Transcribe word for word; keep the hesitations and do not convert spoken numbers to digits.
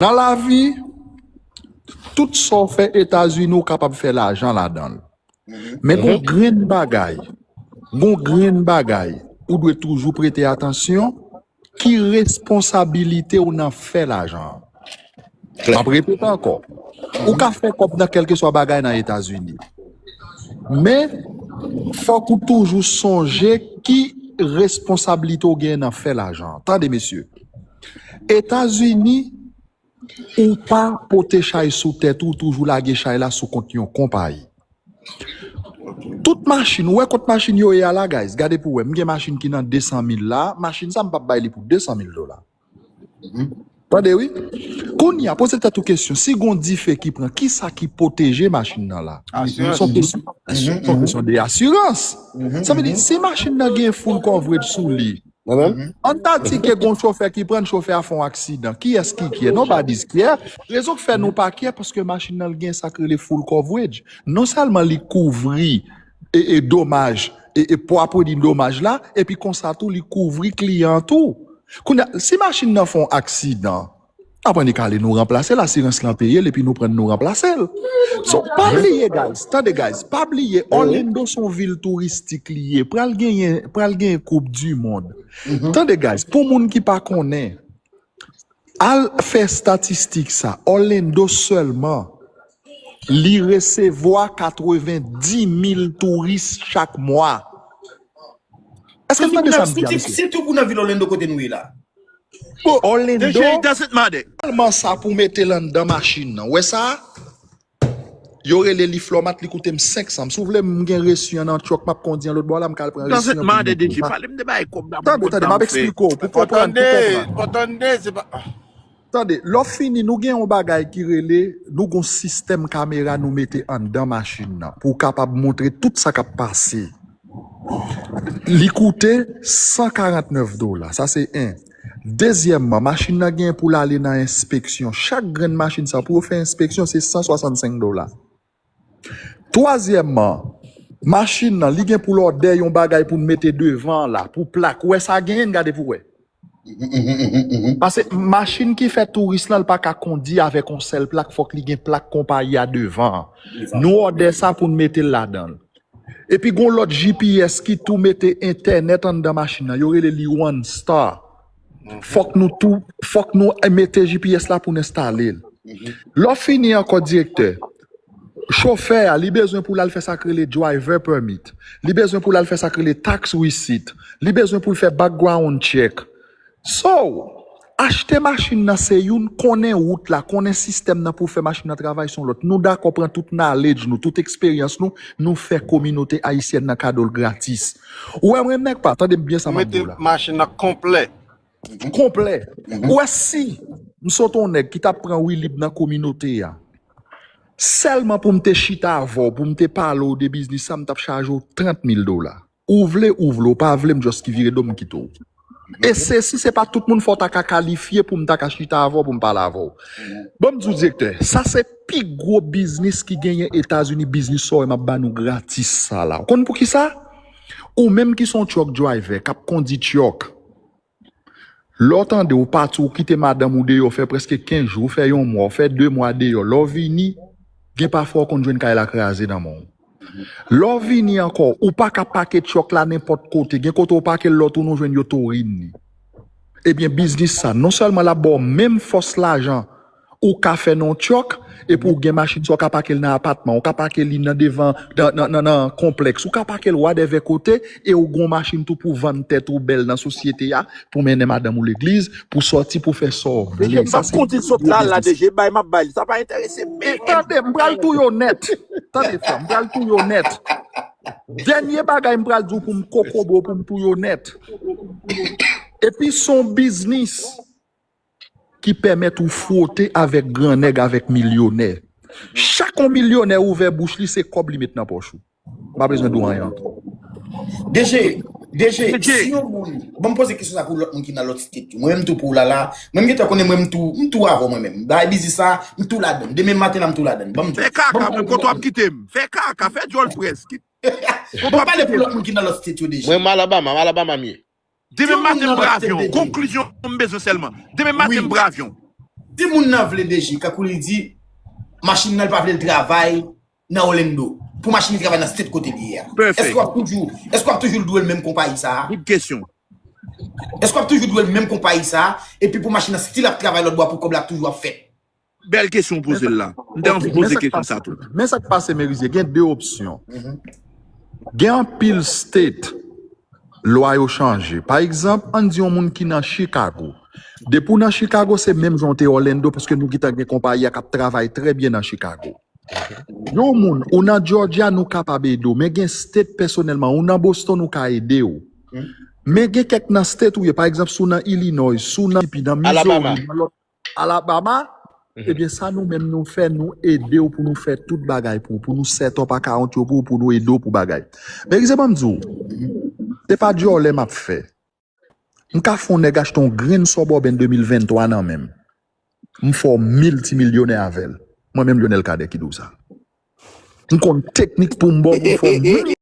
Nan lavi, tout sa w fè Etazini, ou kapab fè lajan ladan l. Men gon grenn bagay, gon grenn bagay, ou dwe toujou prete atansyon, ki responsabilite w nan fè lajan an. M ap repete ankò. Ou ka fè kòb nan kèlkeswa bagay nan Etazini. Men, fòk ou toujou sonje ki responsablite w gen nan fè lajan an. Tande, mesye. Etazini, ou pa pote chay sou tèt ou, ou toujou lage chay la sou kont yon konpayi. Tout machin, ou wè kot machin yo ye a la, guys? Gade pou wè, m gen machin ki nan de san mil la, machin sa m p ap bay li pou de san mil dola. Tande wi. Kounye a, poze tèt ou kesyon, si gon dife ki pran, kisa ki pwoteje machin nan la? Se yon kesyon, se yon kesyon de asirans. Sa vle di, si machin nan gen full coverage sou li, ann ta di ke gon chofè ki pran, chofè a fè yon aksidan, kiyès ki kyè? Nobody's kyè. Rezon k fè nou pa kyè, paske machin nan gen sa k rele full coverage. Non sèlman li kouvri e, e domaj, e, e pwa premye domaj la, epi konsa tou, li kouvri kliyan an tou. Kounye a, si machin nan fè yon aksidan, apre nou kale nou ranplase l, asirans lan peye l, epi nou pran nou ranplase l. So, pa bliye, guys, tande, guys, pa bliye, Orlando se yon vil touristik li ye, pral genyen, pral genyen koup di mond. Tande, guys, pou moun ki pa konnen, al fè estatistik sa, Orlando sèlman, li resevwa katrevenndis mil touris chak mwa. Èske n tande sa m di a, mesye? Sitou pou nan vil Orlando kote nou ye la. Orlando, sèlman sa pou mete l anndan machin nan. Wè sa? Yo rele li Flormat, li koute m senk san. Si w vle, m gen resi an nan truck, m ap kondi an lòt bò la, m ka al pran resi an pou m montre w. Tande, tande, m ap eksplike w, pou konprann, pou konprann. Tande, lè w fini, nou gen yon bagay ki rele, nou gen yon sistèm kamera nou mete anndan machin nan, pou w kapab montre tout sa k ap pase. Li koute san karantnèf dola, sa se en. Dezyèmman, machin nan gen pou l ale nan enspeksyon. Chak grenn machin sa, pou yo fè enspeksyon, se san swasannsenk dola. Twazyèmman, machin nan, li gen pou l òdè yon bagay pou n mete devan la, pou plak. Ou wè sa genyen, n gade pou wè. Paske machin ki fè touris lan, l pa ka kondi avèk yon sèl plak, fòk li gen plak konpayi a devan. Nou òdè sa pou n mete l ladan l. Epi gon lòt G P S ki tou mete entènèt anndan machin nan. Yo rele li One Star. Fòk nou tou, fòk nou mete G P S la pou n enstale l. Lè w fini ankò, direktè, chofè a, li bezwen pou l al fè sa k rele driver permit. Li bezwen pou l al fè sa k rele tax receipt. Li bezwen pou l fè background check. So, achte machin nan se youn, konnen wout la, konnen sistèm nan pou fè machin nan travay se yon lòt. Nou dakò pran tout knowledge nou, tout eksperyans nou, nou fè kominote ayisyèn nan kado l gratis. Ou wè mwen, nèg pa, tande m byen sa m ap di w la. Mete machin nan konplè. Konplè. Ou wè si m sot yon nèg ki t ap pran wilib nan kominote a, sèlman pou m te chita avè w, pou m te pale w de biznis sa, m t ap chaje w trant mil dola. Ou vle, ou vle, ou pa vle, m just ki vire do m kite w. E se si se pa tout moun fò w ta ka kalifye pou m ta ka chita avè w, pou m pale avè w. Ban m di w, direktè, sa se pi gwo biznis ki genyen Etazini, biznis sa w wè m ap ba nou gratis sa la. Ou konn poukisa? Ou menm ki se yon truck driver, k ap kondi truck, lè w tande w pati, w kite madanm ou deyò, fè prèske kenz jou, w fè yon mwa, w fè de mwa deyò, lè w vini, gen pafwa w konn jwenn kay la kraze nan men w. Lè w vini ankò, ou pa ka pake truck la nenpòt kote. Gen kote w pake l, lè w tounen w jwenn yo torin li. Ebyen, biznis sa, non sèlman l ap ba w menm fòs lajan ou ka fè nan yon truck, epi w gen machin sa, w ka pake l nan apatman, w ka pake li nan devan, nan, nan, nan, nan konplèks, ou ka pake l whatever kote, e w gen yon machin tou pou vann tèt ou bèl nan sosyete a, pou mennen madanm ou legliz, pou sòti, pou fè sa w vle. D J, m p ap kondi sot la, la, D J, bay m ap bay li. Sa pa enterese m. E tande, m pral touye w nèt. Tande, frè m, m pral touye w nèt. Dènye bagay m pral di w pou m kokobe w, pou m touye w nèt. Epi se yon biznis ki pèmèt ou fwote avèk gran nèg, avèk milyonè. Chak yon milyonè ouvè bouch li, se kòb li met nan pòch ou. M pa bezwen di w anyen ankò. D J, D J, si yon moun, ban m poze kesyon sa pou lòt moun ki nan lòt state yo. Mwen menm tou pou Lala, mwen m gentan konnen mwen m tou, m tou avè w mwen menm. Bagay biznis sa, m tou ladann. Demen maten la m tou ladann. Ban m di w. Fè kaka, mwen kote w ap kite m. Fè kaka, fè djòl près. Ban m pale pou lòt moun ki nan lòt state yo, D J. Mwen m Alabama, m Alabama m ye. Demen maten m pran avyon. Konklizyon m bezwen sèlman. Demen maten m pran avyon. Si moun nan vle D J, kankou li di, machin nan li pa vle l travay nan Orlando, pou machin li travay nan state kote li ye a. Èske w ap toujou, èske w ap toujou dwe l menm konpayi sa a? Good kesyon. Èske w ap toujou dwe l menm konpayi sa a? Epi pou machin nan still ap travay lòt bò pou kòb la toujou ap fèt? Bèl kesyon w poze l la. M te anvi poze kesyon sa tou. Men sa k pase, Merizier, gen de opsyon. Gen anpil state, lwa yo chanje. Pa egzanp, ann di yon moun ki nan Chicago. Depi w nan Chicago, se menm jan w te Orlando, paske nou gentan gen konpayi a k ap travay trè byen nan Chicago. Yon moun, ou nan Georgia, nou kapab ede w. Men gen state pèsonèlman, ou nan Boston, nou ka ede w. Men gen kèk nan state ou ye, pa egzanp, si w nan Illinois, si w nan Mississippi, nan Missouri, nan lòt Alabama, ebyen, sa nou menm nou fè, nou ede w pou nou fè tout bagay pou ou, pou nou set up account yo pou ou, pou nou ede w pou bagay. Merizier, ban m di w, se pa djòlè m ap fè. M ka fè yon nèg achte yon grenn Suburban de mil venntwa nan men m. M fè w miltimilyonè avè l. Mwen menm, Lionel Cadet, ki di w sa. M konn teknik pou m ba w pou m fè w